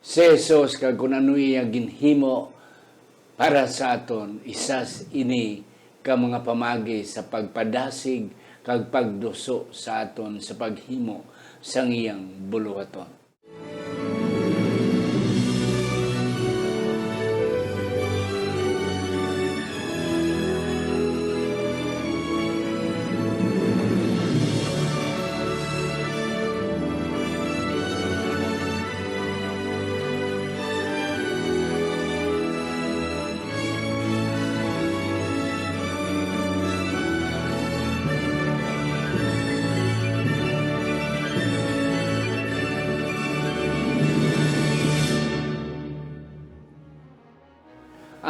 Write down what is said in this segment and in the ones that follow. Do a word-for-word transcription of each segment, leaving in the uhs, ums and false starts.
Si Jesus, kag kun ano iya ginhimo para sa aton, isa s-, ini ka mga pamagi sa pagpadasig kag pagduso sa aton sa paghimo sang iyang buluhaton.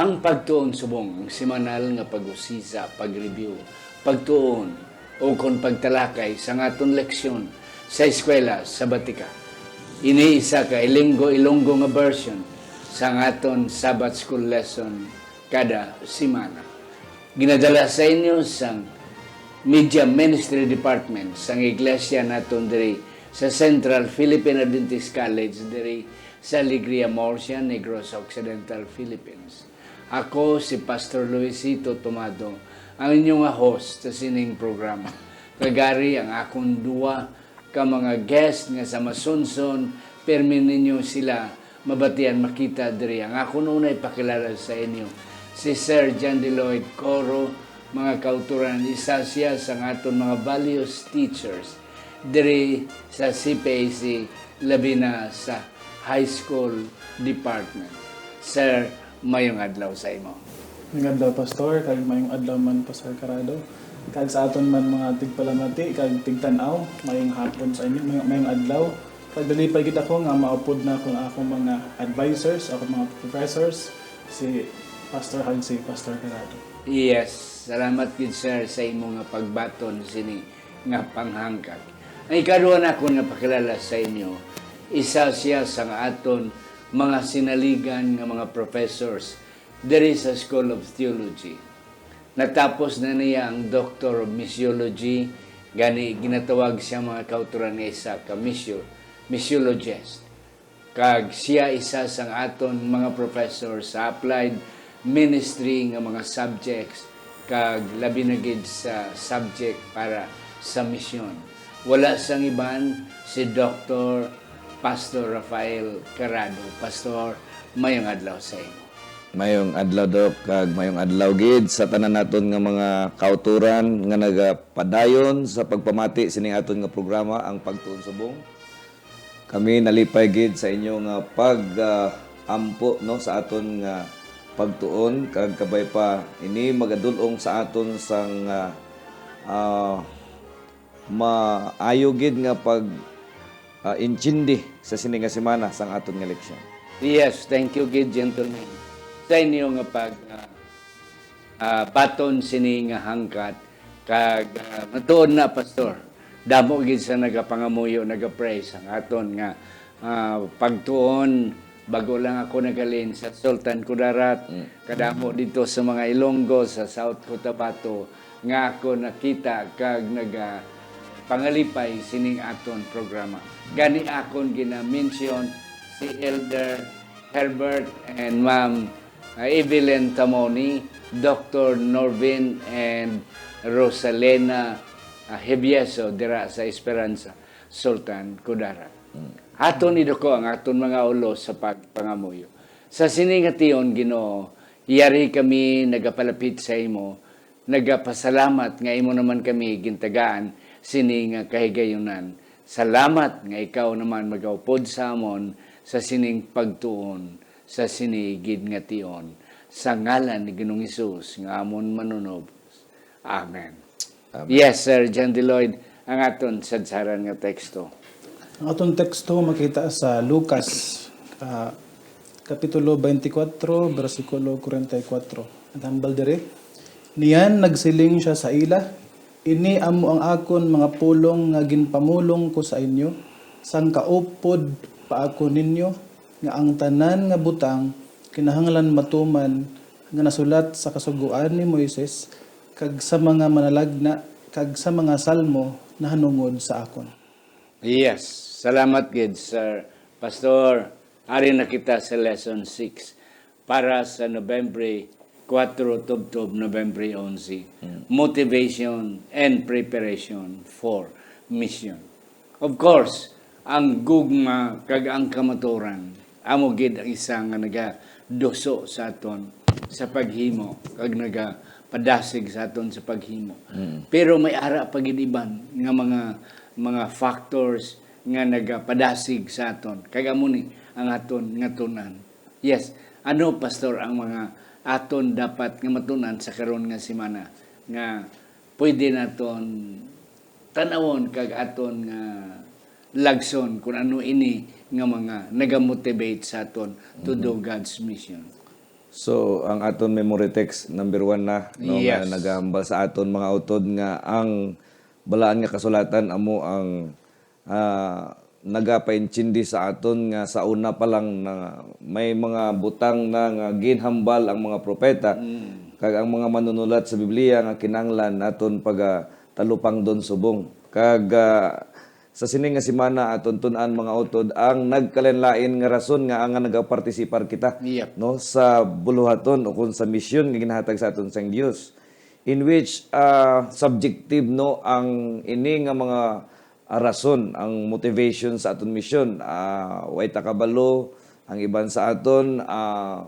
Ang pagtuon subong, ang semanal nga pag-usisa, pag-review, pagtuon, ukon pagtalakay sang aton leksyon sa eskwela sabatika. Ini isa ka Ilonggo-Ilonggo nga version sang aton Sabbath School lesson kada semana. Ginadala sa inyo sang Media Ministry Department sang Iglesia naton diri sa Central Philippine Adventist College diri sa Alegria, Murcia, Negros Occidental, Philippines. Ako si Pastor Luisito Tomado, ang inyo nga host sa sining programa. Kagari ang akon duwa ka mga guest nga sa masunson, pirmi ninyo sila mabatian makita diri. Ang akon unay pakilala sa inyo, si Sir John Lloyd Coro, mga kauturan, isa siya sa aton mga values teachers diri sa C P A C, labi na sa high school department. Sir, mayong adlaw sa imo. Mayong adlaw, Pastor, kag mayong adlaw man, Pastor Carado. Kag sa aton man mga tigpalamati kag tigtan-aw, mayong hapon sa inyo, mayong, mayong adlaw. Kag nalipay gid ako nga maupod na akong, akong mga advisors, akong mga professors, si Pastor kag si Pastor Carado. Yes, salamat gid, sir, sa imo nga pagbaton sini nga panghangkag. Ang ikaduha nakon nga pakilala sa inyo, isa siya sa aton mga sinaligan nga mga professors diri sa School of Theology. Natapos na niya ang Doctor of Missiology, gani ginatawag siya, mga kautoran, nga isa ka missio-, missiologist. Kag siya isa sang aton mga professor sa applied ministry nga mga subjects, kag labi na gid sa subject para sa misyon. Wala sang iban, si Doctor Pastor Rafael Carado. Pastor, mayong adlaw sa imo. Mayong adlaw, Doc, kag mayong adlaw gid sa tanan naton nga mga kautoran nga nagapadayon sa pagpamati sining aton nga programa, Ang Pagtuon Subong. Kami nalipay gid sa inyo nga pag, ah, ampo, no, sa aton nga pagtuon, kag kabay pa ini magadul-ong sa aton sang, ah, ah, maayo gid nga pag, ah, intindi sa sini nga semana sang aton nga leksyon. Yes, thank you gid, gentlemen, sa inyo nga pag, ah, ah, baton sini nga hangkat. Kag, ah, matuod na, Pastor, damo gid sa nagapangamuyo, nagapray sang aton nga, ah, pagtuon. Bago lang ako naghalin sa Sultan Kudarat, Mm. kadamo dito sa mga Ilonggo sa South Cotabato nga ako nakita kag naga-, pangalipay sining aton programa. Gani akon gina-mention si Elder Herbert and Ma'am, ah, Evelyn Tamoni, Doctor Norvin and Rosalena, ah, Hevieso dira sa Esperanza, Sultan Kudarat. Mm. Aton iduko ang aton mga ulo sa pagpangamuyo. Sa sini nga tion, Ginoo, yari kami nagapalapit sa imo, nagapasalamat nga imo naman kami gintagaan sini nga kahigayunan. Salamat nga ikaw naman magaupod sa amon sa sining pagtuon, sa sini gid nga tion. Sa ngalan ni Ginoong Hesus nga amon Manunubos. Amen. Amen. Yes, Sir John D. Lloyd, ang aton sadsaran nga teksto. Ang aton teksto makita sa Lucas, ah, Kapitulo twenty-four, bersikulo forty-four. Naghambal diri, niyan nagsiling sia sa ila, "Ini amo ang akon mga pulong nga ginpamulong ko sa inyo, sang kaupod pa ako ninyo, nga ang tanan nga butang kinahanglan matuman nga nasulat sa Kasugoan ni Moises, kag sa mga manalagna, kag sa mga salmo nahanungod sa akon." Yes. Salamat gid, Sir Pastor. Ari na kita sa lesson six para sa November kuwatro tubtob November onse. Mm. Motivation and preparation for mission. Of course, ang gugma kag ang kamaturan amo gid ang isa nga nagaduso sa aton sa paghimo kag nagapadasig sa aton sa paghimo. Mm. Pero may ara pa gid iban nga mga, mga factors nga nagapadasig sa aton. Kag amo ni ang aton nga tun-an. Yes. Ano, Pastor, ang mga aton dapat nga matun-an sa karon nga semana nga pwede naton tan-awon kag aton nga lagson kung ano ini nga mga nagamotivate sa aton to do God's mission? So, ang aton memory text, number one na, no, nga Yes. nagahambal sa aton mga utod nga ang Balaan nga Kasulatan amo ang, ah, nagapaintindi sa aton nga sa una pa lang na may mga butang na nga ginhambal ang mga propeta Mm. kag ang mga manunulat sa Biblia nga kinahanglan naton pagatalupangdon subong. Kag, ah, sa sini nga semana aton tun-an, mga utod, ang nagkalainlain nga rason nga, nga nagapartisipar kita, Yep. no, sa buluhaton o kung sa misyon nga ginahatag sa aton sang Dios, in which, ah, subjective, no, ang ini nga mga, ah, rason, ang motivation sa aton misyon. Ah, way ta kabalo, ang iban sa aton, ah,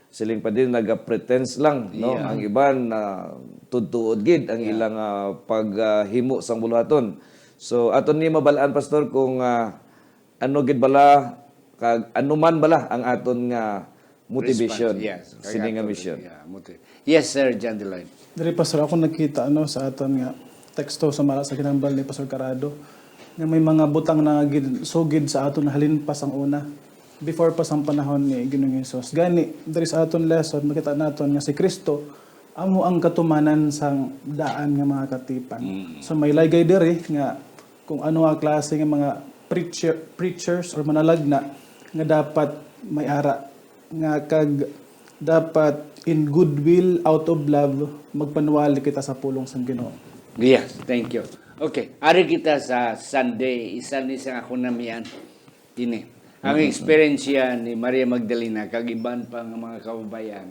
siling pa din, naga-pretense lang, no? Yeah. Ang iban, ah, tudtuod gid ang Yeah. ilang, ah, paghimo sang buluhaton. So, aton ni mabal-an, Pastor, kung, ah, ano gid bala, kag ano man bala ang aton nga motivation Response, yes. sini nga Kag aton, mission. yeah, motiv-, yes, Sir John Delain. Diri, Pastor, ako nagkita, ano, sa aton nga teksto sa mala sa ginhambal ni Pastor Carado, nga may mga butang na nga gin-, sugid sa aton halin pa sang una, before pa sang panahon ni Ginoong Hesus. Gani, diri sa aton lesson, makita naton nga si Kristo amo ang katumanan sang daan nga mga katipan. Mm. So, may laygay diri nga kung ano nga klase nga mga preacher, preachers or manalagna nga dapat may ara nga kag dapat in goodwill, out of love, magpanuwali kita sa pulong sang Ginoo. Yes, thank you. Okay, ari kita sa Sunday, isa ni sa ako namian. Ini. Ang Mm-mm. experience yan ni Maria Magdalena kag iban pa nga mga kababayan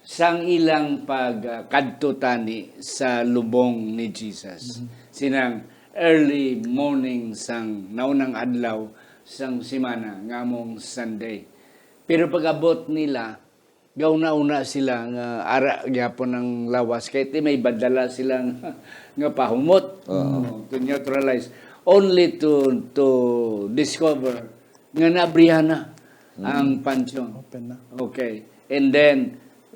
sang ilang pag, ah, kadto tani sa lubong ni Jesus. Mhm. Sinang early morning sang naunang adlaw sang semana, nga among Sunday. Pero pag-abot nila, gauna-una sila nga ara gyapon ang lawas, kay ti may badala sila nga, nga pahumot, Oo. oh, to neutralize, only to, to discover nga naabrihan na ang Mm. pansyon. Open na. Okay. And then,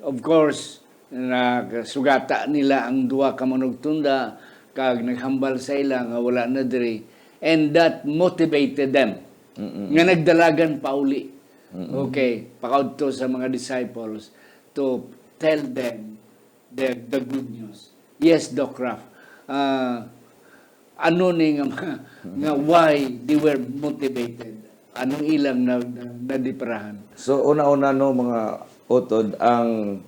of course, nagsugata nila ang duha ka manugtunda kag naghambal sa ila nga wala na diri. And that motivated them Mm-mm. nga nagdalagan pauli. Mm-mm. Okay, pakaudto sa mga disciples to tell them the, the good news. Yes, Doc Raf. Ah, ano ni nga, nga why they were motivated? Anong ilang na, na, nadiparahan? So, una-una, no, mga utod, ang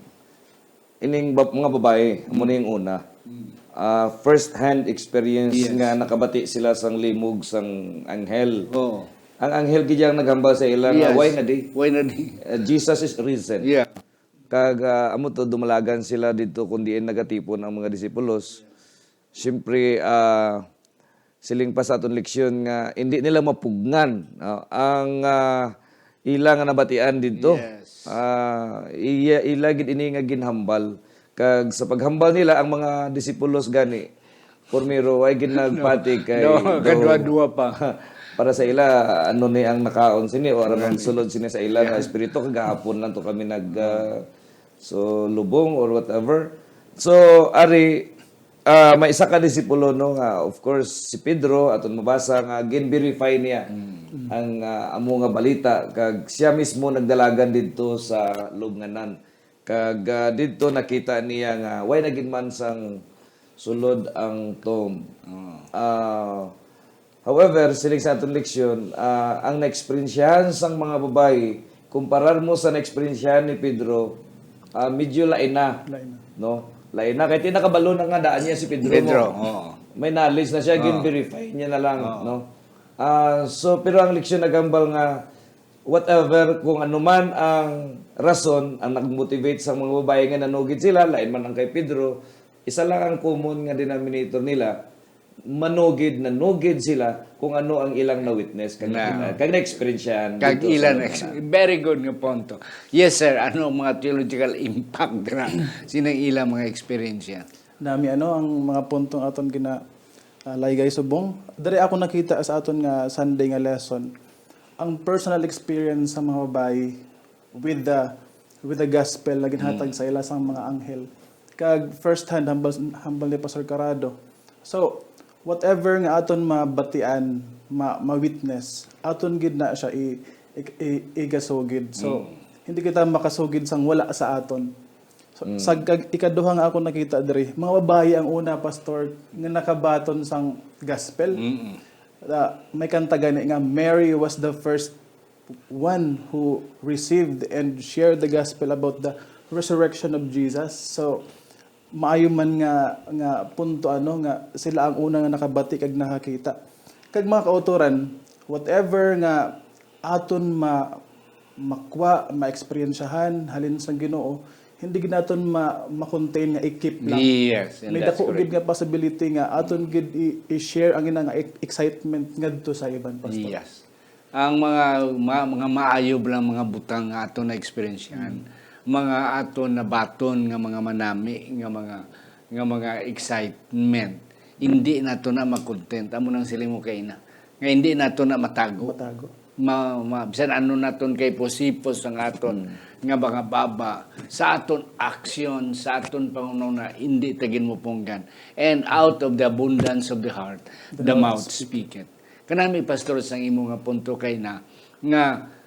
ining bab-, mga babae, amo Mm. na yung una. Mm. Ah, first-hand experience Yes. nga nakabati sila sang limog sang anghel. Oo. Ang anghel gid ang naghambal sa ila nga, Yes. "Why na di? Why na di?" Uh, Jesus is risen. Yeah. Kag, ah, amo to, dumalagan sila didto kung diin nagatipon ang mga disipulos. Siyempre, ah, siling pa sa aton leksyon nga hindi nila mapugngan, no, ang, ah, ila nga nabatian didto. Yes. Ah, iya, ila gid ini nga ginhambal. Kag sa paghambal nila, ang mga disipulos gani, Primero, ay gid nagpati kay No, no, daw kadwa-dwa pa. Para sa ila, ano ni ang nakaon sini o aram ang Right. sulod sini sa ila nga Yeah. espiritu, kagahapon lang to kami nag, ah, so, lubong or whatever. So, ari, ah, may isa ka disipulo, no, nga, of course, si Pedro, aton mabasa nga gin-verify niya Mm. ang, ah, amo nga balita, kag siya mismo nagdalagan didto sa lubnganan. Kag, ah, didto nakita niya nga way na gid man sang sulod ang tomb. Mm. Ah, however, siling sa aton leksyon, ah, ang naeksperiensyahan sang mga babayi, kumparar mo sa naeksperiensyahan ni Pedro, ah, medyo lain na, Lain na. no? Lain na. Kay ti nakabalo na nga daan niya si Pedro Pedro, mo. oo. May knowledge na siya, Oo. gin-verify niya na lang, Oo. no? Ah, so, pero ang leksyon nagambal nga Whatever, kung ano man ang rason, ang nag-motivate sa mga babayi nga nanugid sila, lain man ang kay Pedro, isa lang ang common nga denominator nila, manugid, nanugid sila kung ano ang ilang na-witness, kag Na. nakita, kag na-experiencehan Kag dito sa ilang mga ex-, very good nga punto. Yes, sir. Ano ang mga theological impact dira sa ilang mga experience? Nami, ano ang mga puntong aton gina, ah, laygay subong? Diri ako nakita sa aton nga Sunday nga lesson, ang personal experience sa mga babayi with the, with the gospel na ginhatag Mm. sa ila sang mga anghel. Kag first hand, hambal, hambal ni Pastor Carado. So, whatever nga aton mabatian, ma-, ma-witness, aton gid na siya i-, i-, i-, igasugid. So, Mm. hindi kita makasugid sang wala sa aton. So, Mm. sa kag-, ikaduha nga ako nakita diri, mga babayi ang una, Pastor, nga nakabaton sang gospel. Mm-mm. Ah, may kanta gani nga, "Mary was the first one who received and shared the gospel about the resurrection of Jesus." So, maayo man nga, nga punto, ano, nga sila ang una nga nakabati kag nakakita. Kag, mga kautoran, whatever nga aton ma-, makwa, maeksperiensyahan halin sang Ginoo, hindi gid naton ma-, ma-contain nga i-keep lang. Yes, and May that's dako gid correct. nga possibility nga aton Mm. gid i-, i-share ang ina nga ex-, excitement ngadto sa iban, Pastor. Yes. Ang mga, ma-, mga maayo lang mga butang nga aton na-experiencehan, Mm. mga aton nabaton nga mga manami, nga mga, nga mga excitement, hindi nato na ma-content. Amo nang siling mo kay na, nga hindi nato na matago. Matago. Ma-, ma-, bisan ano naton kay pusipos ang aton Mm. nga mga baba, sa aton aksyon, sa aton panghunahuna, hindi ta gid mapunggan. And out of the abundance of the heart, the The mouth mouth speaketh. Kanami, Pastor, sang imo nga punto kay na, nga,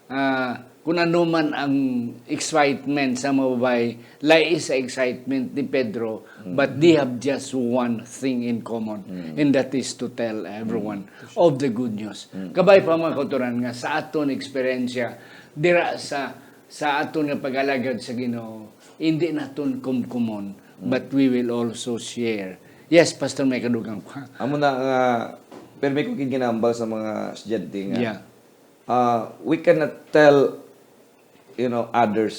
ah, kung ano man ang excitement sa mga babayi, lahi sa excitement ni Pedro, Mm. but they have just one thing in common, Mm. and that is to tell everyone Mm. of the good news. Mm. Kabay pa, mga kautoran, nga sa aton eksperyensya, dira sa, sa aton nga pag-alagad sa Ginoo, hindi naton kumkumon, Mm. but we will also share. Yes, Pastor, may kadugang pa. Amo na nga, permi ko gid ginambal sa mga estudyante nga, Yeah. uh, we cannot tell, you know, others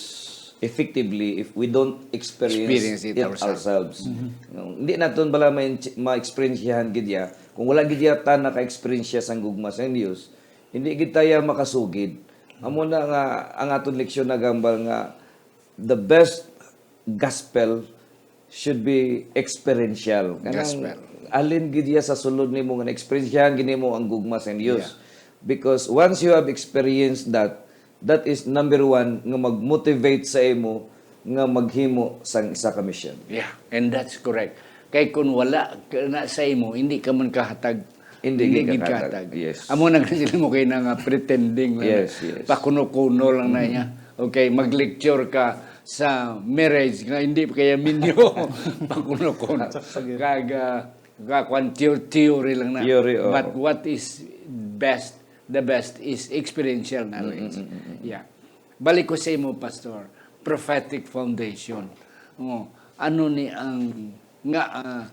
effectively if we don't experience Experience it it ourselves. ourselves. Mhm. No, hindi naton bala ma-, ma-experiencehan gid ya. Kung wala gid ya ta naka-experience sang gugma sang Dios, hindi gid ta ya makasugid. Amo na nga ang aton leksyon nagambal nga the best gospel should be experiential. Kanang Gospel. alin gid iya sa sulod nimo nga na-experiencehan gid nimo ang gugma sa Dios. Yeah. Because once you have experienced that, that is number one nga mag-motivate sa imo nga maghimo sang isa ka mission. Yeah, and that's correct. Kay kung wala ka na sa imo, hindi ka man kahatag. Hindi Hindi ka gid kahatag. kahatag. Yes. Amo nang sila mo kay na nga pretending lang. Yes, yes. Pakuno-kuno lang na Mm. niya. Okay, mag-lecture ka sa marriage nga hindi pa kaya minyo. Pakuno-kuno. Sakto gid. Kag, ah, ka-, kwan, theo-, theory lang na. Theory, oo. But what is best, the best is experiential knowledge. Mm, mm, mm, mm. Yeah. Balik ko sa imo, Pastor. Prophetic foundation. Oh, ano ni ang nga, ah,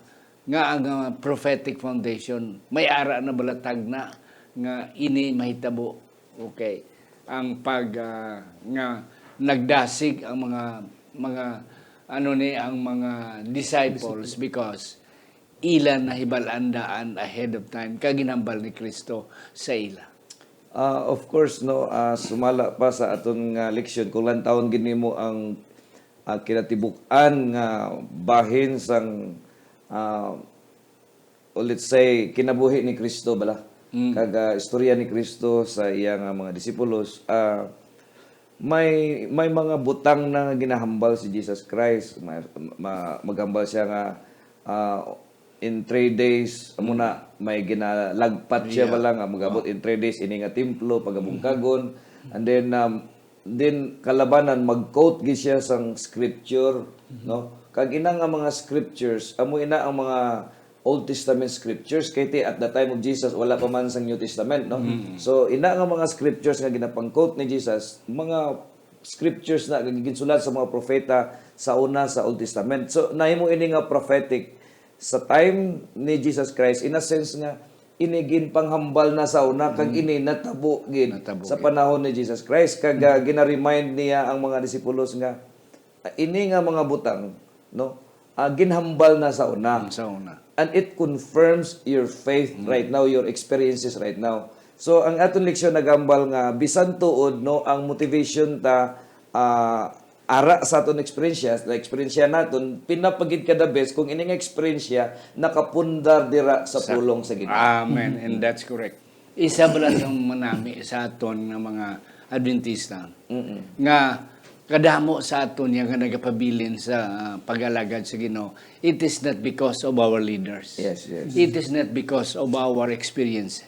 nga ang, ah, prophetic foundation? May ara na balatag na nga ini mahitabo. Okay. Ang pag, ah, nga nagdasig ang mga, mga, ano ni, ang mga disciples Disciples. because ila nahibal-an daan ahead of time kag ginhambal ni Cristo sa ila. Ah, of course, no, ah, sumala pa sa aton nga leksyon, kung lantawon gid nimo ang, ah, kinatibuk-an nga bahin sang, ah, o let's say, kinabuhi ni Cristo bala. Mm. Kag, ah, istorya ni Cristo sa iya nga mga disipulos, ah, may, may mga butang na nga ginahambal si Jesus Christ. Ma-, ma-, maghambal siya nga, ah, in three days, amo na, may ginalagpat siya Yeah. bala nga mag-abot Oh. in three days ini nga templo, pagabungkagon. And then, um, then kalabanan, mag-quote gid siya sang scripture, Mhm. no? Kag ina nga mga scriptures, amo ina ang mga Old Testament scriptures, kay ti at the time of Jesus, wala pa man sang New Testament, no? Mm. So, ina nga mga scriptures nga ginapang-quote ni Jesus, mga scriptures na nga ginsulat sa mga propeta sa una sa Old Testament. So, nahimo ini nga prophetic sa time ni Jesus Christ, in a sense nga, ini ginpanghambal na sa una, kag Mm. ini natabo gid Natabo sa gid. panahon ni Jesus Christ. Kag, ah, Mm. gina-remind niya ang mga disipulos nga, ah, ini nga mga butang, no, ah, ginhambal na sa una. Mm, sa una. And it confirms your faith Mm. right now, your experiences right now. So, ang aton leksyon nagambal nga bisan tuod, no, ang motivation ta, ah, ara sa aton eksperyensya, na eksperyensya naton, pinapagid ka the best kung ining eksperyensya nakapundar dira sa Sa pulong sa Ginoo. Amen. And that's correct. Isa bala sa manami sa aton nga mga Adventista Mm-mm. nga kadamo sa aton nga nagapabilin sa, ah, pag-alagad sa Ginoo, it is not because of our leaders. Yes, yes. It is not because of our experience.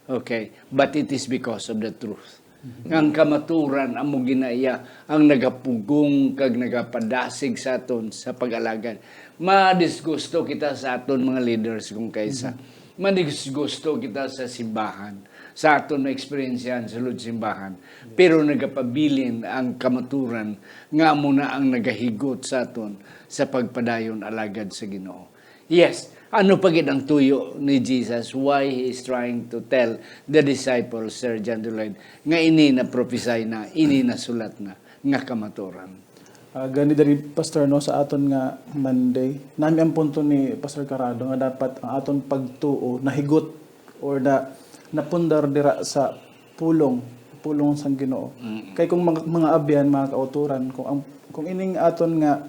Okay? But it is because of the truth. Nga ang kamaturan amo gina iya ang nagapugong kag nagapadasig sa aton sa pag-alagad. Madisgusto kita sa aton mga leaders kung kaisa. Mhm. Madisgusto kita sa simbahan, sa aton maeksperiensyahan sulod simbahan. Pero nagapabilin ang kamaturan nga amo na ang nagahigot sa aton sa pagpadayon alagad sa Ginoo. Yes, ano pa gid ang tuyo ni Jesus? Why he is trying to tell the disciples, Sir John Dulain, nga ini na prophecy na, ini na sulat na, nga kamaturan? Ah, gani diri, Pastor, no, sa aton nga Monday, nami ang punto ni Pastor Carado nga dapat ang aton pagtuo nahigot or na napundar dira sa pulong, pulong sang Ginoo. Mm. Kay kung mga, mga abyan, mga kauturan, kung ang, kung ining aton nga,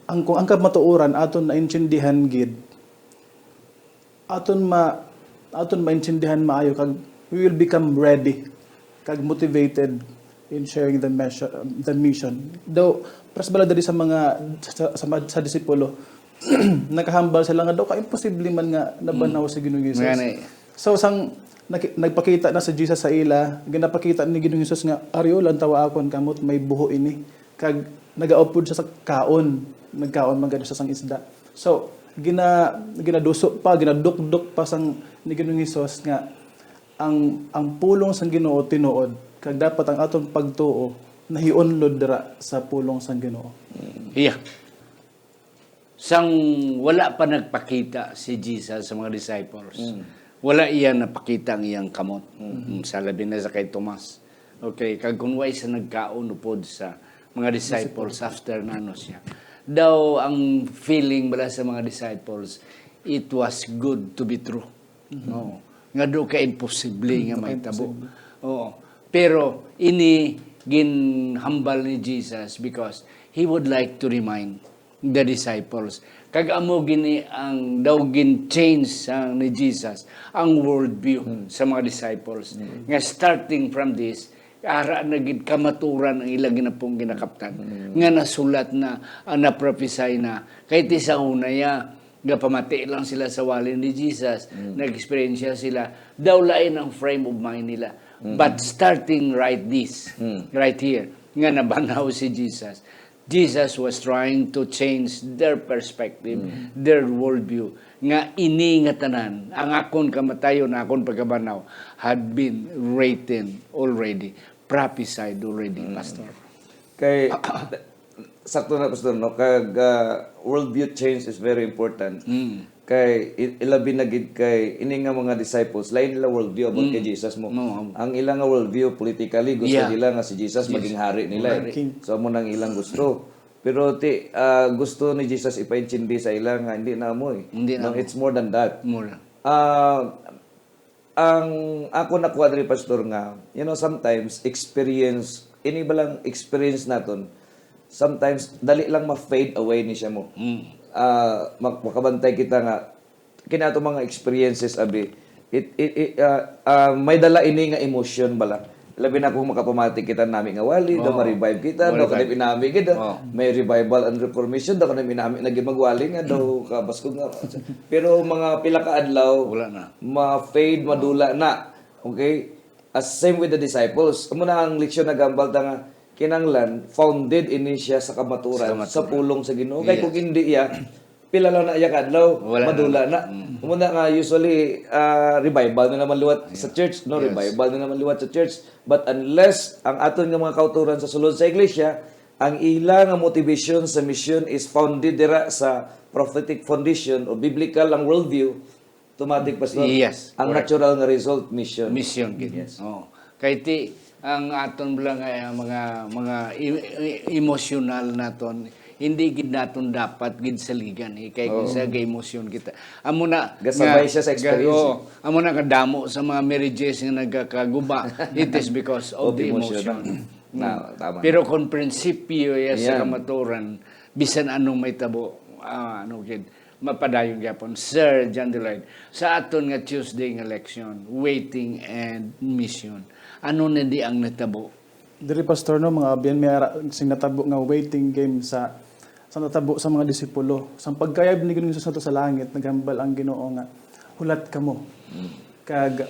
ang, kung ang kamatuoran aton naintindihan gid, aton ma-, aton maintindihan maayo, kag we will become ready kag motivated in sharing the mission, the mission. Daw, pras bala diri sa mga, sa, sa, sa disipulo, nakahambal sila nga daw ka imposible man nga nabanaw Mm. si Ginoong Jesus. Ngani. So, sang naki-, nagpakita na si Jesus sa ila, ginapakita ni Ginoong Jesus nga, "Ari, lantawa akon, kamot may buho ini." Kag nagaupod siya sa kaon, nagkaon man gani siya sang isda. So, gina-, ginaduso pa, ginadukdok pa sang ni Ginoong Jesus nga ang, ang pulong sang Ginoo tinuod, kag dapat ang aton pagtuo nahiunlod dira sa pulong sang Ginoo. Iya. Sang wala pa nagpakita si Jesus sa mga disciples, Mm. wala iya napakita ang iyang kamot. Mm. Mm, sa labi na sa kay Tomas. Okay, kag kung way sa nagkaon upod sa mga disciples after na ano siya. Daw ang feeling bala sa mga disciples, it was good to be true. Mhm. Oo. Nga do ka imposible nga Mm, mahitabo. Imposible. Oo. Pero ini ginhambal ni Jesus because he would like to remind the disciples. Kag amo gini ang daw gin-change sang ni Jesus ang worldview Mm. sa mga disciples. Mm. Nga starting from this, ara na gid kamaturan ang ilang ginapong ginakaptan. Mm. Nga nasulat na, ah, na-prophesy na. Kay ti sa una ya, gapamati lang sila sa wali ni Jesus. Mm. Nag-eksperyensya sila. Daw lain ang frame of mind nila. Mm. But starting right this, Mm. right here, nga nabanaw si Jesus, Jesus was trying to change their perspective, Mm. their worldview, nga ini nga tanan, ang akon kamatayon, akon pagkabanaw, had been written already, prophesied already, Mm. Pastor. Kay, sakto na, Pastor, no? Kag, ah, worldview change is very important. Mm. Kay, i-, ilabi na gid kay ini nga mga disciples, lain nila worldview about Mm. kay Jesus mo. No. Ang ila nga worldview, politically, gusto Yeah. nila nga si Jesus Yes. maging hari nila, eh. Hari. King. So, amo nang ilang gusto. Pero ti, ah, gusto ni Jesus ipaintindi sa ila nga hindi na amo, eh. Hindi na No, amo. it's more than that. More. Ah, ang ako nakuha diri, Pastor, nga, you know, sometimes experience, ini ba lang experience naton, sometimes dali lang ma-fade away ni siya mo. Mm. Ah, mak-, makabantay kita nga kini ato mga experiences, abi, it, it, it, ah, ah, may dala ini nga emotion bala. Labi na kung makapamati kita nami nga wali, daw Oo. ma-revive kita, daw Ma-revive. kanay pinami gid, ah, Oh. may revival and reformation, daw kanay pinami na gid magwali nga, daw kabaskog nga. Pero mga pila ka adlaw, Wala na. ma-fade, madula na. Okay? As same with the disciples. Amo na ang leksyon nagambal ta nga kinahanglan founded ini siya sa kamaturan, Sa kamaturan. sa pulong sa Ginoo. Kay Yes. kung hindi iya, pila lang na iya ka adlaw, Wala na. madula na. Mm. Amo na nga usually, ah, revival na naman liwat sa Yes. church, no? Yes. Revival na naman liwat sa church. But unless ang aton nga mga kauturan sa sulod sa iglesia, ang ila nga motivation sa mission is founded dira sa prophetic foundation o biblical ang worldview, Automatic, Pastor. Yes, Ang correct. natural nga result, mission. Mission gid. Yes. Oh. Kay ti ang aton bala nga, eh, mga mga e- e- emotional naton, hindi gid naton dapat gid saligan, eh, kay Oo. Sa ga-emotion kita. Amo na Gasabay nga- siya sa ga- experience. Oo. Amo na kadamo sa mga marriages nga nagkakaguba, it is because of Of the emotion. emotion. Na, tama. Pero kung prinsipyo ya sa Yan. kamaturan, bisan anong may tabo, ah, ano gid, mapadayon gyapon. Sir John Delight, sa aton nga Tuesday nga leksyon, waiting and mission. Ano na di ang natabo? Diri, Pastor, no, mga abyan, may ara sing natabo nga waiting game sa sa natabo sa mga disipulo. Sang pagkayab ni Ginoong Jesus nato sa langit, naghambal ang Ginoo nga, "Hulat kamo, kag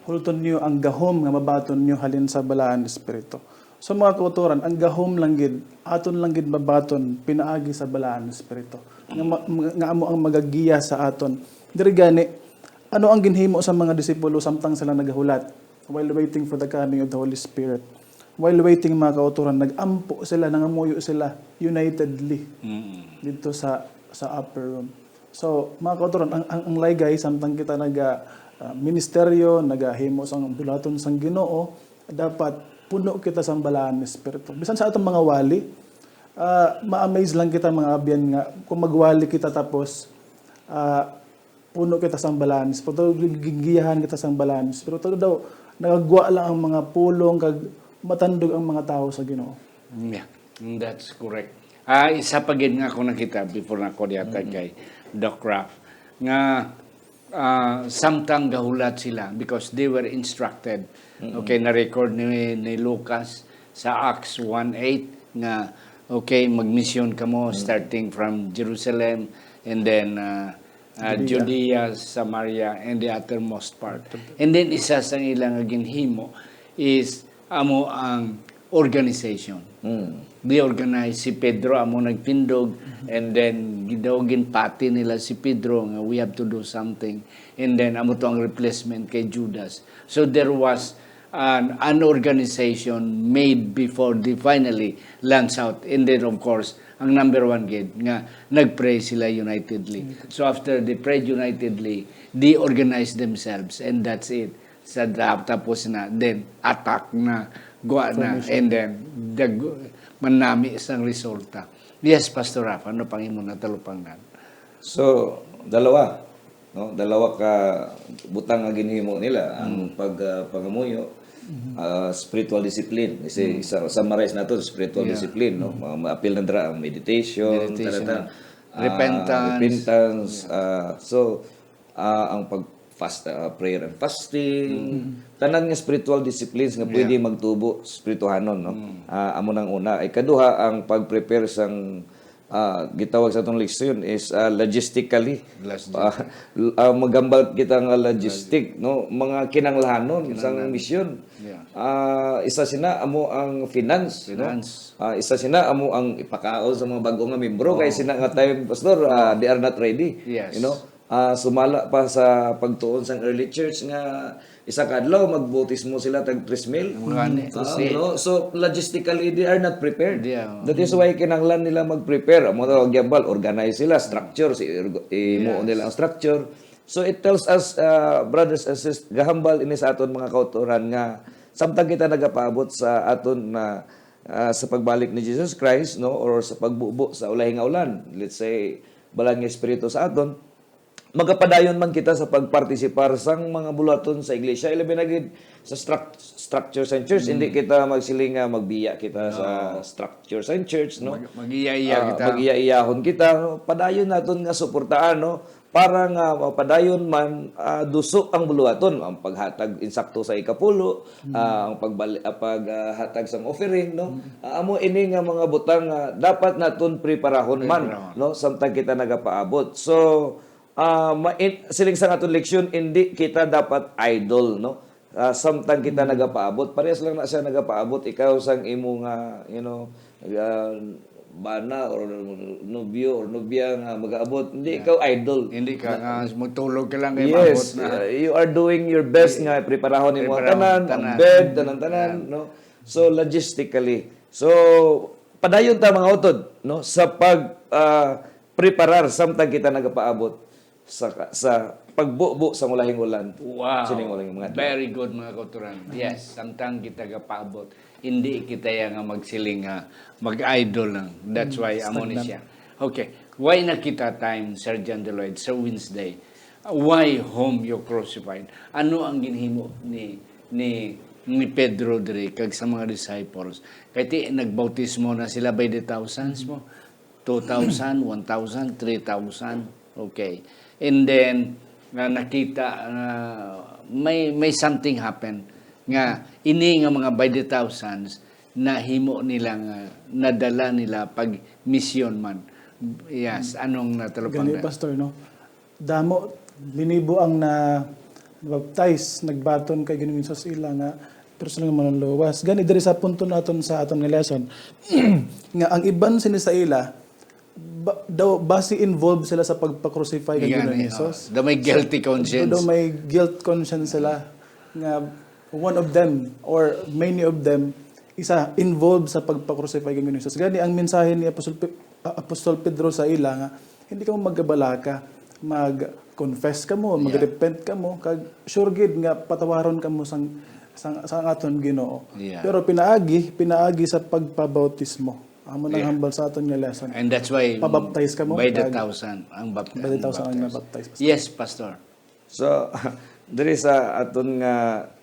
hulton niyo ang gahom nga mabaton niyo halin sa Balaan Espiritu." So, mga kautoran, ang gahom lang gid, aton lang gid mabaton pinaagi sa Balaan Espiritu, nga, ma- nga amo ang magagiya sa aton. Diri gani, ano ang ginhimo sa mga disipulo samtang sila nagahulat? While waiting for the coming of the Holy Spirit. While waiting, mga kautoran, nag-ampo sila, nangamuyo sila unitedly dito sa sa upper room. So, mga kautoran, ang, ang, ang laygay, samtang kita naga ah, ministeryo, nagahimo sang bulaton sang Ginoo, dapat puno kita sang Balaan Espiritu. Bisan sa atong mga wali, ah, ma-amaze lang kita, mga abyan, nga kung magwali kita tapos ah, puno kita sang Balaan Espiritu, gigiyahan kita sang Balaan Espiritu. Pero daw, nagagwa lang ang mga pulong kag matandog ang mga tawo sa Ginoo. Yeah, that's correct. Ah, isa pa gid nga ako nakita before na ako dihatag kay Doc Ralph, nga ah, samtang gahulat sila because they were instructed. Okay, na-record ni, ni Lucas sa Acts one eight nga, okay, magmisyon kamo starting from Jerusalem and then ah, ah, Judea. Judea, Samaria, and the uttermost part. And then isa sa ilang ginhimo is amo ang organization. They organize si Pedro, amo nagtindog, and then ginaw ginpati nila si Pedro nga we have to do something. And then amo to ang replacement kay Judas. So there was an, an organization made before they finally launch out. And then of course, ang number one gid nga nag-pray sila unitedly. So after they prayed unitedly, they organized themselves and that's it. Sa da- tapos na, then attack na, gwa na, and then dag, manami sang resulta. Yes, Pastor Rafa, ano pang imo natalupangnan? So, dalawa, no? Dalawa ka butang nga ginhimo nila, ang pag ah, pangamuyo, ah, spiritual discipline. Kasi sa summarize nato, spiritual Yeah. Discipline, no? Mga maapil na dira ang meditation, Meditation. Talaga, ah, Repentance. Repentance. Ah, so, ah, ang pag fast ah, prayer and fasting, tanan nga spiritual disciplines nga pwede Yeah. magtubo spirituhanon, no? Ah, amo nang una. Ikaduha, ang pag-prepare sang ah, gitawag sa atong leksyon is ah, logistically. Logistic. Ah, l- ah, maghambal kita nga logistic, no? Mga kinanglanon sang misyon. Yeah. Ah, isa sina amo ang finance, no? Finance. Ah, isa sina amo ang ipakaon sa mga bag-o nga membro kay sina nga time, Pastor, ah, they are not ready. Yes. You know? Ah, sumala pa sa pagtuon sang early church nga isa ka adlaw magbutismo sila tag tres mil. Mga ni, Ah, tres mil. No? So logistically they are not prepared. Yeah. That is why kinahanglan nila mag-prepare. Amo tawag gyambal, organize sila, structure, si imo Yes. nila ang structure. So it tells us, uh, brothers and sisters, gahambal ini sa aton mga kautoran nga samtang kita nagapaabot sa aton na ah, sa pagbalik ni Jesus Christ, no, or sa pagbubo sa ulahi nga ulan, let's say, balaan nga espiritu sa aton, magapadayon man kita sa pagpartisipar sang mga buluhaton sa iglesia, ilabi na gid sa struct- structure sa church. Hindi kita magsiling nga magbiya kita sa structure sa church, no? Mag- mag-iya-iya Ah, kita. Mag-iya-iyahon kita, no? Padayon naton nga suportaan, no? Para nga mapadayon man ah, duso ang buluhaton, ang paghatag insakto sa ikapulo, ah, ang pagbali, ah, paghatag sang offering, no? Ah, amo ini nga mga butang nga dapat naton preparahon man, Preparahon. No? Samtang kita nagapaabot. So, ah, ma- in- siling sa aton leksyon, hindi kita dapat idle, no? Ah, samtang kita nagapaabot, parehas lang na siya nagapaabot, ikaw sang imo nga, you know, ah, bana or nobyo or nobya nga mag-aabot, hindi ikaw idle. Hindi ka nga magtulog ka lang kay Yes, maabot na. uh, you are doing your best nga preparahon imo ang Preparahon tanan, tanan. ang bed, tanan tanan, no? So logistically. So padayon ta mga utod, no, sa pag ah, preparar samtang kita nagapaabot sa sa pagbubo sa ulahing ulan. Wow. Sining ulahing mga adlaw. Very good, mga kauturan. Yes, samtang kita gapaabot, hindi kita ya nga magsiling nga mag-idol lang. That's why amo ni Stagnant. Siya. Okay. Why na kita time, Sir John Deloitte, sa Wednesday? Why whom you crucified? Ano ang ginhimo ni ni ni Pedro diri kag sa mga disciples? Kay ti nagbautismo na sila by the thousands mo. Two thousand, one thousand, three thousand. Okay. And then, nga nakita, ah, may, may something happen nga ini nga mga by the thousands nahimo nila nga nadala nila pag misyon man. Yes, anong natalupang Gani, na? Pastor, no? Damo, linibo ang na baptize, nagbaton kay Ginoong Jesus ila nga, pero sila nga manunluwas. Gani, diri sa punto naton sa aton nga lesson, nga ang iban sini sa ila, ba, daw, basi involved sila sa pagpa-crucify kay Yan, Ginoong eh, Jesus. oh. Daw may guilty conscience. Daw may guilt conscience sila nga one of them or many of them isa involved sa pagpa-crucify kay Ginoong Jesus. Gani ang mensahe ni Apostol Pe- uh, Apostol Pedro sa ila nga hindi kamo magabalaka, mag-confess kamo, mag-repent kamo, kag sure gid nga patawaron kamo sang sang, sang aton Ginoo. Yeah. Pero pinaagi, pinaagi sa pagpabautismo. Amo nang Yeah. hambal sa aton nga lesson. And that's why Pabaptize ka mo, by the kag- thousand ang baptize. By the thousand ang nabaptize, Pastor. Yes, Pastor. So, diri sa aton nga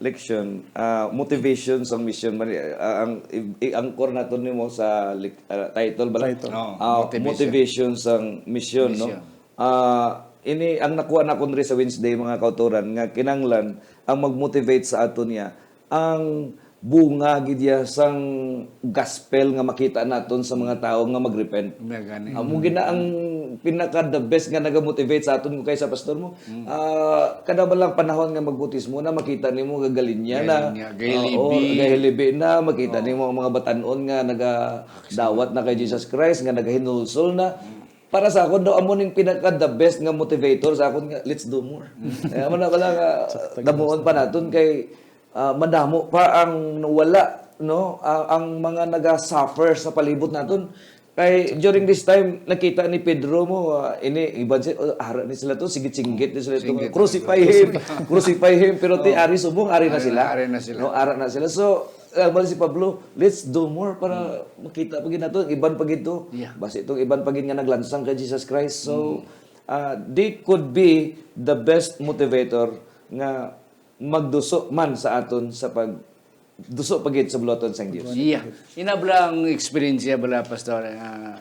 leksyon, ah, motivation sang mission, mali, ah, ang i- i-anchor naton nimo sa lek- ah, title bala. Title. Oh, Ah, motivation. Motivation sang mission, no? Mission. Ah, ini ang nakuha nakon diri sa Wednesday, mga kautoran, nga kinahanglan ang mag-motivate sa aton niya ang bunga gid ya sang gospel nga makita naton sa mga tawo nga mag-repent. May gani. Amo gid na ang pinaka the best nga nagamotivate sa aton kaysa pastor mo. Ah, kada ba lang panahon nga magbutismo na makita nimo gagalinya na. Galinya, gahilibi. Oo, gahilibi na, makita nimo ang mga batan-on nga nagadawat na kay Jesus Christ, nga nagahinulsol na. Para sa akon daw, amo ning pinaka the best nga motivator sa akon nga, let's do more. Eh, amo na pala nga damuon pa naton kay ah, madamo pa ang nawala, no? Ah, ang mga naga-suffer sa palibot naton. Kay during this time, nakita ni Pedro mo, ah, ini, iban si, oh, ara ni sila to, singgit-singgit ni sila to. Singgit. Crucify him, crucify him, pero ti ari subong, ari na Ari sila. na, ari na sila. No, ara na sila. So, ah, bali si Pablo, let's do more para makita pa gid nato, iban pa gid to. Yeah. Basi itong iban pa gid nga naglansang kay Jesus Christ. So, ah, they could be the best motivator nga magduso man sa aton sa pag duso pa gid sa buluhaton sang Dios. Iya. Ina bala ang eksperyensya bala, Pastor, ah,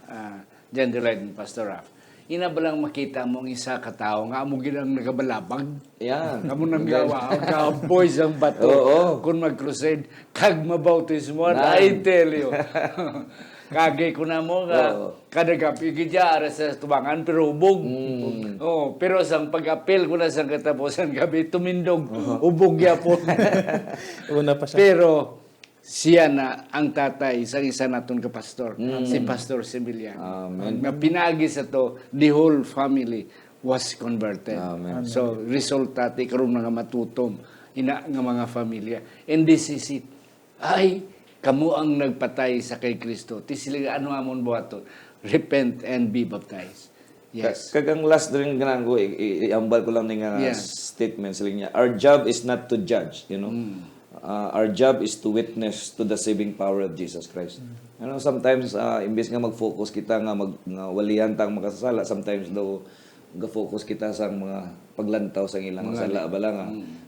ah, John Delight and Pastor Ralph. Ina bala ang makita mo ang isa ka tawo nga amo gid ang nagabalabag. Yan. Amo nang gawa, ang kaboy sang bato. Oo. Kung mag-crusade, kag mabautismo, Nan. I tell you. Kagi ko na mo nga, Oo. kada gabi gid siya, ara sa tubangan, pero ubog. Oh, pero sang pag-apil ko na sang katapusan gabi, tumindog, ubog yapon. Una pa siya. Pero siya na ang tatay sa isa naton ka pastor, si Pastor Similian. Amen. Nga pinagi sa to, the whole family was converted. Amen. So, resulta, ti karon mga matutom, ina nga mga familia. And this is it. Ay, kamo ang nagpatay sa kay Kristo. Ti sila, ano amon buhaton? Repent and be baptized. Yes. Ka- Kag ang last rin nga ko, i- i- iambal ko lang ni nga Yeah. statement sila niya. Our job is not to judge, you know. Uh, our job is to witness to the saving power of Jesus Christ. You know, sometimes, uh, imbis nga mag-focus kita nga mag nga walihan tang makasasala, sometimes daw ga-focus kita sa mga paglantaw sa ilang Mga sala li- bala nga.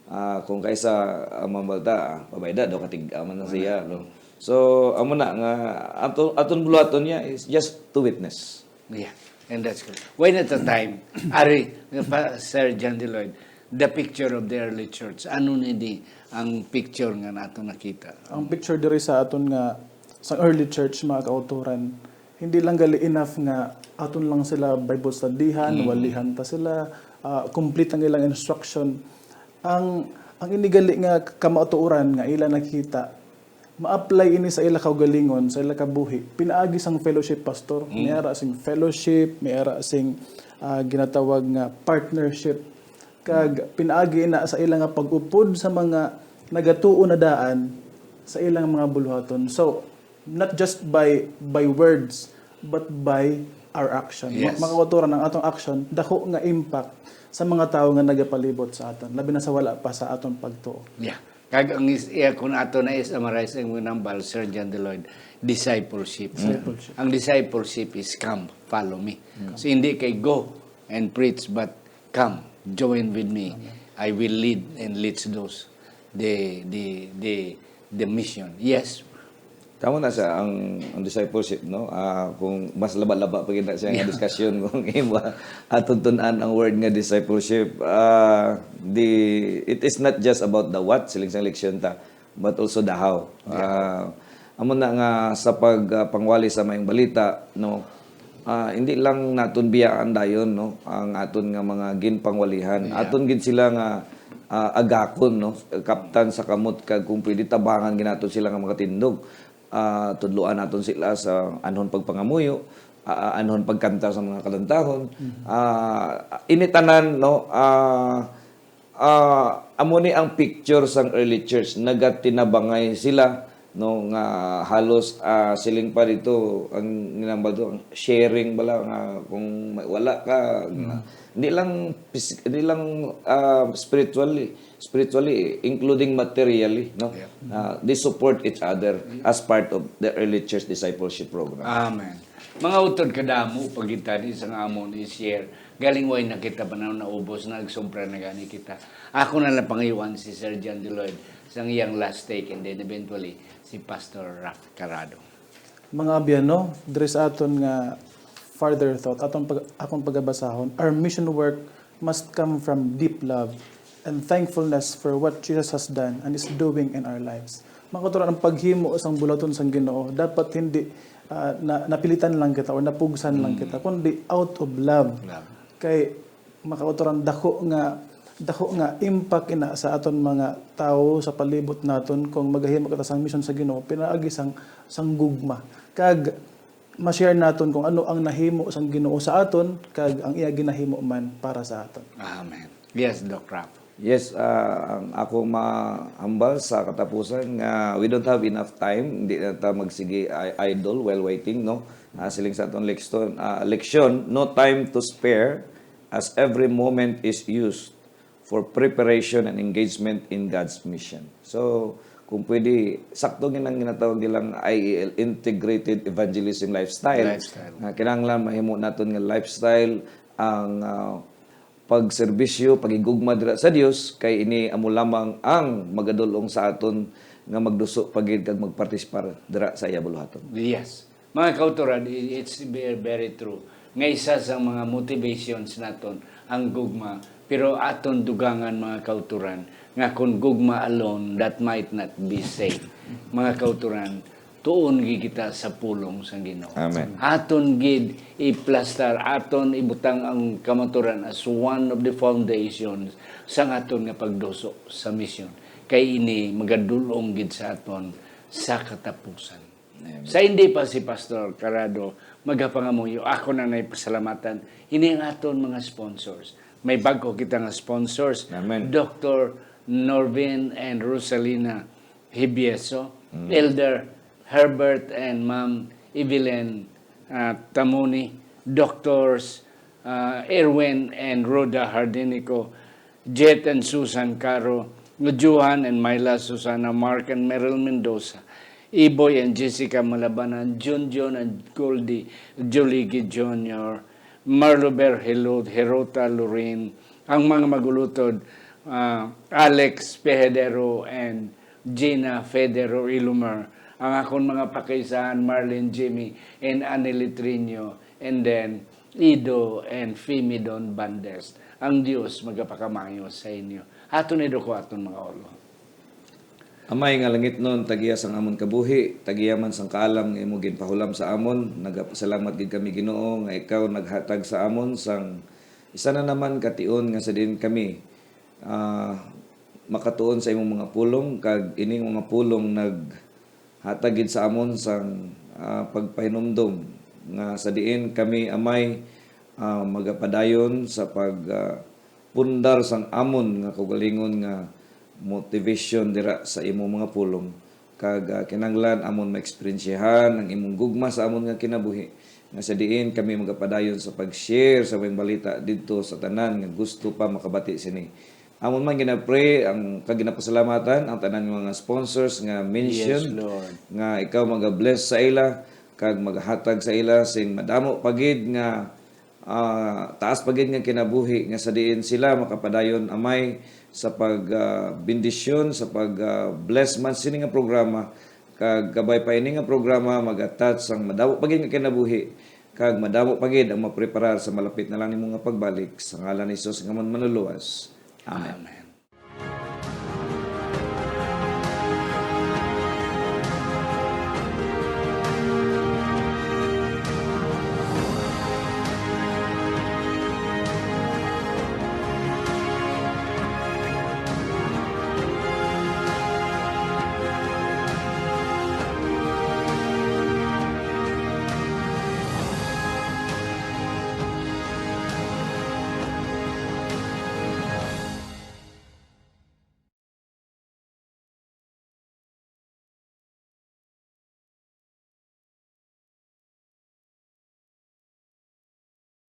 Ah, kung kaysa uh, mamalta, ah, pabayda daw katig-a man na siya, no. So, amo na nga ato aton buluhaton niya is just to witness. Yeah, and that's good. When at the time, ari, pa, Sir John Deloitte, the picture of the early church, ano ni di ang picture nga nato nakita? Ang picture diri sa aton nga sa early church, mga kauturan, hindi lang gali enough nga aton lang sila Bible studyhan, walihan ta sila, ah, complete ang ilang instruction. Ang ang ini gali nga kamatuoran nga ila nakita, ma-apply ini sa ila kaugalingon, sa ila kabuhi. Pinaagi sang fellowship, Pastor. May ara sing fellowship, may ara sing ah, ginatawag nga partnership. Kag pinaagi na sa ila nga pag-upod sa mga nagatuo na daan sa ilang mga buluhaton. So, not just by by words, but by our action. Yes. Ma- mga kauturan, ang atong action, dako nga impact sa mga tawo nga nagapalibot sa aton, labi na sa wala pa sa aton pagtuo. Yeah. Kag ang is, iya, kung ato na i-summarize ang ginhambal, Sir John Deloyd, discipleship. Discipleship. Ang discipleship is come, follow me. So hindi kay go and preach, but come, join with me. I will lead and lead those the the the the mission. Yes. Tama na siya ang, ang discipleship, no? Ah, kung mas laba-laba pa gid na siya nga discussion kung iba aton tun-an ang word nga discipleship. Ah, the it is not just about the what, siling sang leksyon ta, but also the how. Ah, amo na nga sa pag ah, pangwali sa maayong balita, no? Ah, hindi lang naton biyaan dayon, no, ang aton nga mga ginpangwalihan. Aton gid sila nga ah, agakon, no, kaptan sa kamot, kag kung pwede tabangan gid naton sila nga makatindog. Ah, tudloan naton sila sa anhon pagpangamuyo, ah, anhon pagkanta sa mga kalantahon. Ah, ini tanan, no, ah, ah, amo ni ang picture sang early church. Nagatinabangay sila, no, nga halos ah, siling pa dito ang ginambal to, ang sharing bala nga kung may, wala ka, hindi lang phys- hindi lang ah, spiritually, spiritually including materially, no. Ah, they support each other as part of the early church discipleship program. Amen. Mga utod, kadamo pa gid tani sang amon i-share. Galing way na kita panaw naubos, nagsumpra na gani kita. Ako na lang pangayuan si Sir John Deloyd sang iyang last take, and then eventually si Pastor Ralph Carado. Mga abyan, no, diri sa aton nga further thought, aton pag, akong pagabasahon, our mission work must come from deep love and thankfulness for what Jesus has done and is doing in our lives. Mga kauturan, ang paghimo sang bulaton sang Ginoo dapat hindi ah, na, napilitan lang kita or napugsan lang kita, kundi out of love. Love. Kay makauturan, dako nga dako nga impact ina sa aton mga tawo sa palibot naton kung magahimo kita sang misyon sa Ginoo pinaagi sang sang gugma. Kag ma-share naton kung ano ang nahimo sang Ginoo sa aton kag ang iya ginahimo man para sa aton. Amen. Yes, Doc Ralph. Yes, ah, ang akong mahambal sa katapusan nga we don't have enough time, hindi na ta magsige i- idle while waiting, no? Ah, siling sa aton leksyon, ah, leksyon, no time to spare as every moment is used for preparation and engagement in God's mission. So, kung pwede, sakto gid ang ginatawag nilang I E L, integrated evangelism lifestyle. Lifestyle. Nga kinahanglan mahimo naton nga lifestyle ang ah, pagserbisyo, paghigugma dira sa Dios, kay ini amo lamang ang magadul-ong sa aton nga magduso pa gid kag magpartisipar dira sa iya buluhaton. Yes. Mga kauturan, i- it's very, very true. Nga isa sa mga motivations naton ang gugma, pero aton dugangan, mga kauturan, nga kung gugma alone, that might not be safe. Mga kauturan, tuon gid kita sa pulong sang Ginoo. Amen. Aton gid iplastar, aton ibutang ang kamaturan as one of the foundations sang aton nga pagduso sa misyon. Kay ini magadul-ong gid sa aton sa katapusan. Sa hindi pa si Pastor Carado magapangamuyo, ako na nay pasalamatan ini ang aton mga sponsors. May bag-o kita nga sponsors. Amen. Doctor Norvin and Rosalina Hibieso, Elder Herbert and Ma'am Evelyn ah, Tamuni, Doctors ah, Erwin and Rhoda Hardinico, Jet and Susan Caro, Johan and Myla, Susana, Mark and Meryl Mendoza, Iboy and Jessica Malabanan, Junjun and Goldie, Joligi Junior, Marlo Berhelud, Herota Lorin, ang mga magulutod, ah, Alex Pehedero and Gina Federo Ilumer, ang akon mga pakaisahan Marlene, Jimmy, and Annie Litrino, and then Ido and Fimidon Bandes. Ang Dios magapakamayo sa inyo. Aton iduko aton mga ulo. Amay nga langitnon, tagiya sang amon kabuhi, tagiya man sang kaalam nga imo ginpahulam sa amon. Nagapasalamat gid kami, Ginoo, nga ikaw naghatag sa amon sang isa na naman ka tion nga sa diin kami ah, makatuon sa imong mga pulong, kag ining mga pulong naghatag gid sa amon sang ah, pagpahinumdom nga sa diin kami, Amay, ah, magapadayon sa pag ah, pundar sang amon nga kaugalingon nga motivation dira sa imong mga pulong, kag ah, kinahanglan amon maeksperiensyahan ang imong gugma sa amon nga kinabuhi, nga sa diin kami magapadayon sa pag-share sa maayong balita didto sa tanan nga gusto pa makabati sini. Amon man ginapray ang kag ginapasalamatan ang tanan nga mga sponsors nga mentioned, Lord. Nga ikaw maga-bless sa ila kag magahatag sa ila sing madamo pa gid nga, ah, taas pa gid nga kinabuhi, nga sa diin sila makapadayon, Amay, sa pag, ah, bendisyon, sa pag, ah, bless man sini nga programa, kag kabay pa ini nga programa mag-attach sang madamo pa gid nga kinabuhi, kag madamo pa gid ang mapreparar sa malapit na lang nimo nga pagbalik. Sa ngalan ni Jesus nga man manluluwas. Amen. Amen.